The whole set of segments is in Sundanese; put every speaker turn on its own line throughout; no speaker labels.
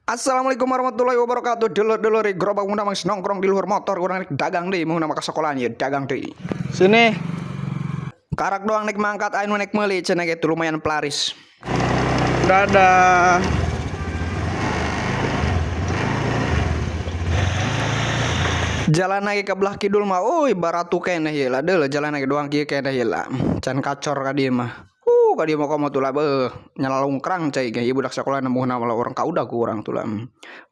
Assalamualaikum warahmatullahi wabarakatuh. Dulur-dulur, gerobak muda mang nongkrong di luhur motor, urang rek dagang deui, mau nama ke sekolahan ya dagang deui. Sini. Karak doang nek mangkat, anu nek meuli cenah gitu lumayan pelaris. Dadah. Jalan lagi ke belah kidul mah, euy, baratu keneh ieu lah, deuleu jalan lagi doang kieu keneh ieu lah. Can kacor ka dieu mah. Ka dieu mah komo tuh lah beuh, nyalalungkrang cai ge ieu budak sekolah nembuhna malah urang kaudag ku urang tuh lah.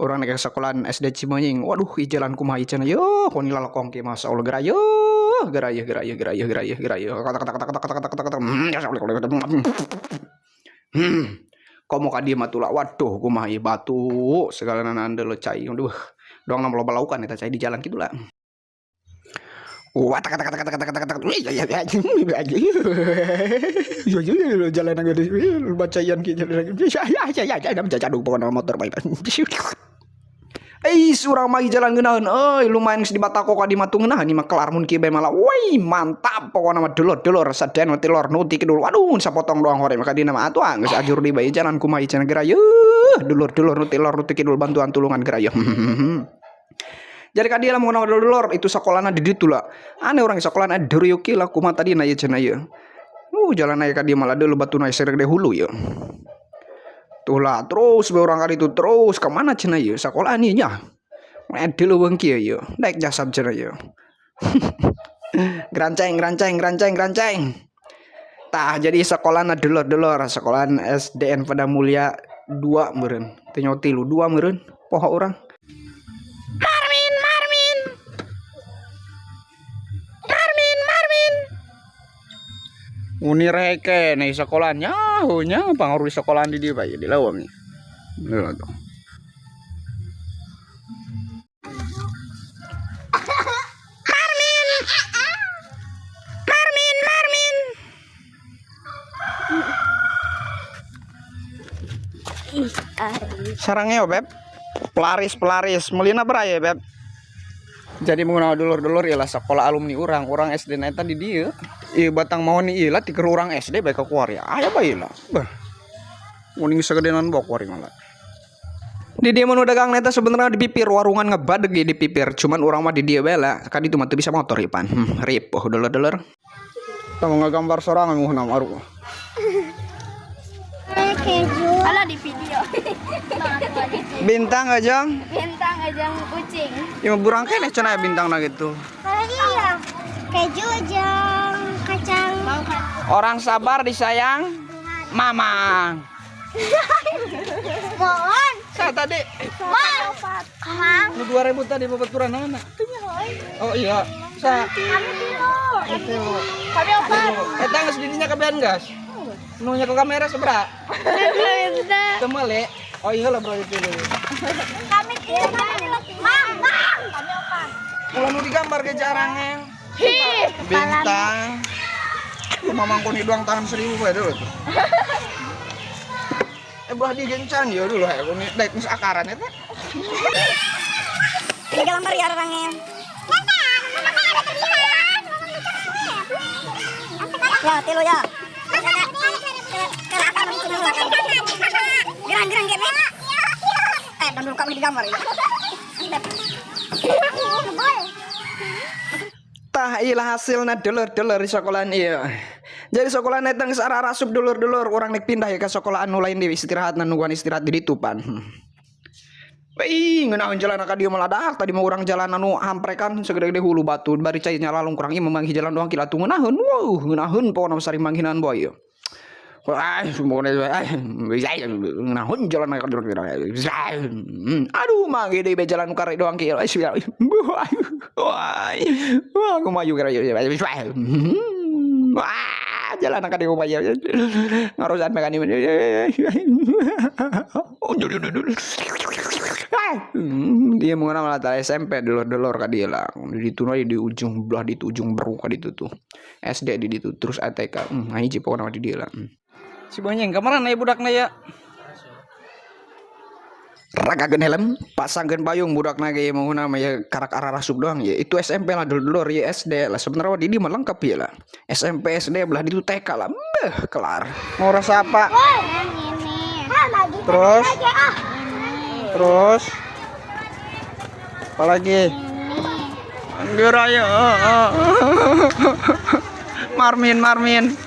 Urang naik ke sekolahan SD Cimenying. Waduh, ieu jalan kumaha ieu cenah, yeuh, kun lalekong kieu, masyaallah, gerayeuh, gerayeuh, gerayeuh, gerayeuh, gerayeuh, gerayeuh. Kata kata kata kata kata kata kata. Komo ka dieu mah tuh lah, waduh, kumaha ieu batu segala deuleu cai. Aduh, doang nama loba laukan eta cai di jalan kitu lah. Wah, kata kata kata kata kata kata. Jalan gede bacaan ki jalan. Ya, pokokna motor bae. Eh, urang mah jalan ngeunaheun euy, lumayan geus dibatako ka di mah tuh ngeunaheun mah kelar mun kieu bae malah. Woi, mantap pokona mah dulur-dulur saden ti lor nu ti kidul. Waduh, sapotong doang hore maka dina mah atuh geus ajur deui bae jalan kumaha ieu cenah gerayeuh. Dulur-dulur nu ti lor nu ti kidul bantuan tulungan gerayeuh. Jadi ka dieu lah mun dulur itu sekolahna di ditu lah. Aneh urang sekolahna duriuk lah kumaha tadi na ieu cenah ieu. Jalan aya ka dieu malah deuleu batuna segede hulu ieu. Tuh lah terus bae urang ka ditu terus ka mana cenah ieu sekolahan ieu nya. Deuleu weung kieu ieu. Daek jasab cenah ieu. Granceng granceng granceng granceng. Tah jadi sekolahna dulur-dulur sekolahan SDN Padamulya 2 meureun. Teu nyaho 3 2 meureun poho urang. Marmin Marmin. Marmin Marmin. Uni reke nih sekolahnya, nya pangaruh di sekolahan di dieu bae di leuweung. Leuweung tuh. Marmin. Marmin Marmin. Sarangnya beb. Pelaris pelaris melina beraya beb. Jadi mengenal dulur-dulur ialah sekolah alumni urang, urang SD na eta di dieu. Ieu batang maon ieu lah tiker urang SD bae ka kuari. Aya bae lah. Bah. Muning sagedenan bae kuari malah. Di dieu mun dagang eta sebenarnya di pipir warungan ngebadeg di pipir, cuman urang mah di dieu bae lah. Ka ditu mah teu bisa motor ieu pan. Ripuh dulur-dulur. Tah ngagambar sorangan muhna aru.
Keju. Alah di video.
Bintang aja.
Bintang aja kucing.
Ya burang keneh cenah bintang na gitu.
Iya. Keju jeung kacang.
Orang sabar disayang mamang.
Mohon.
Saya tadi
Mang.
nu 2000 tadi babaturan mana? Oh iya. Sa.
Kami tilu. Kami opat.
Eta geus di dinya kabehan gas. Nu nya ke kamera sebra. Teu meuli. Oh iya lah bro itu.
Kami tilu. Mang, mang. Kami opat.
Ulah nu digambar ge jarangeng.
Hi.
Bintang. Mamang koni doang tangan 1000 bae dulu tuh. Belah di gencan ya dulu ya koni daek geus akaran eta.
Tiga lembar ya orangnya. Ya, tilu ya. Gerang-gerang gini. Dan dulu kamu digambar ya.
Tah ilah hasilna dulur-dulur di sekolahan ieu. Jadi sekolahan eta geus ararasup dulur-dulur, urang nek pindah ya ke sekolahan nu lain deui istirahat nungguan istirahat di ditu pan. Wih, ngeunaheun jalan ka dieu meledak. Tadi mah urang jalan anu hamprekan segede-gede hulu batu bari cai nyalalung kurang ieu manggih jalan doang kila tuh ngeunaheun. Wow, ngeunaheun pokona sari manggihan boy ieu. Wah, ngeunaheun jalan ka dieu. Aduh, manggih deui be jalan karek doang kieu. Wah, aku maju kira. Wah, jalan ka dieu maju. Ngarusan mekan ieu. Dia mengenal malah SMP dulur-dulur ka dia lah. Di ditu di ujung belah di ujung beru ka ditu tuh. SD di ditu terus ATK. Hiji pokona di dia lah. Si Bonyeng kemana nih budakna ya? Ragageun helm, pasangkeun payung budakna ge mau nama ya karak arah rasup doang ya. Itu SMP lah dulur ya SD lah. Sebenarnya di dia mah lengkap ya lah. SMP SD belah ditu TK lah. Beuh, kelar. Mau rasa apa?
Yang ini.
Terus? Terus apalagi?
Ini.
Anggur ayo. Marmin, Marmin.